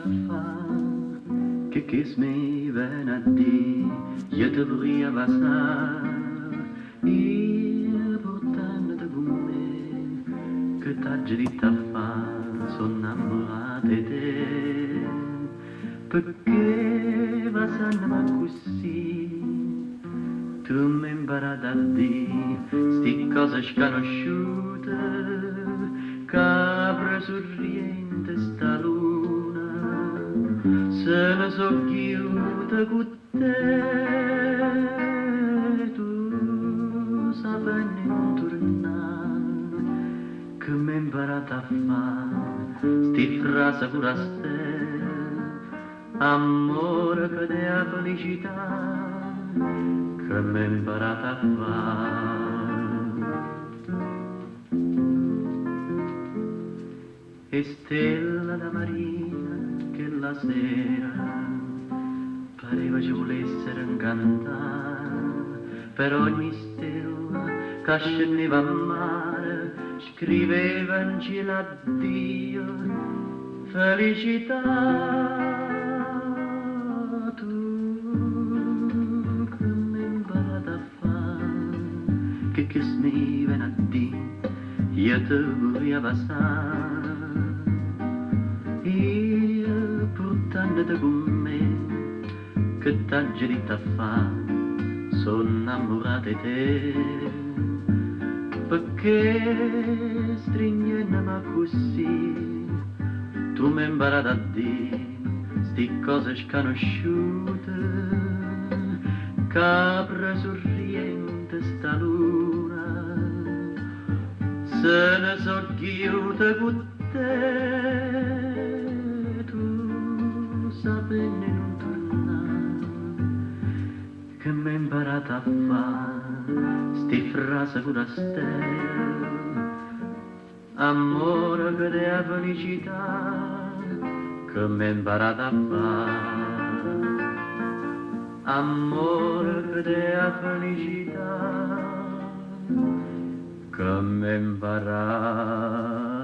a fa', che che me vene a di', io te vurria vasà. Io purtannete cu me, che t'aggio ditto a fa', so' 'nnammurato 'e te. Pecché vasanneme accussì, tu m'hê 'mparato a di' 'sti ccose scanosciute, Capri Surriento 'sta luna se ne so' ghiute cu te, tu sapenno 'e nun turnà, che m'hê 'mparato a fa' 'sti ffrase furastère, ammore che d'è 'a felicità, che m'hê 'mparato a fa'. E stella d' 'a marina chella sera pareva ce vulessero 'ncantà, per ogni stella ca scenneva a mare scriveva 'ncielo a Dio felicità. Tu che m'hê 'mparato a fa' che che me vene a di' io te vurria vasà. Io purtannete cu me, che t'aggio ditto a fa', so' 'nnammurato 'e te. Pecché strignenneme accussì, tu m'hê 'mparato a di' 'sti ccose scanosciute, Capri Surriento 'sta luna se ne so' ghiute cu te, tu sapenno 'e nun turnà, che m'hê 'mparato a fa' 'sti ffrase furastère, ammore che d'è 'a felicità, che m'hê 'mparato a fa'. Ammore che d'è 'a felicità, che m'hê 'mparato.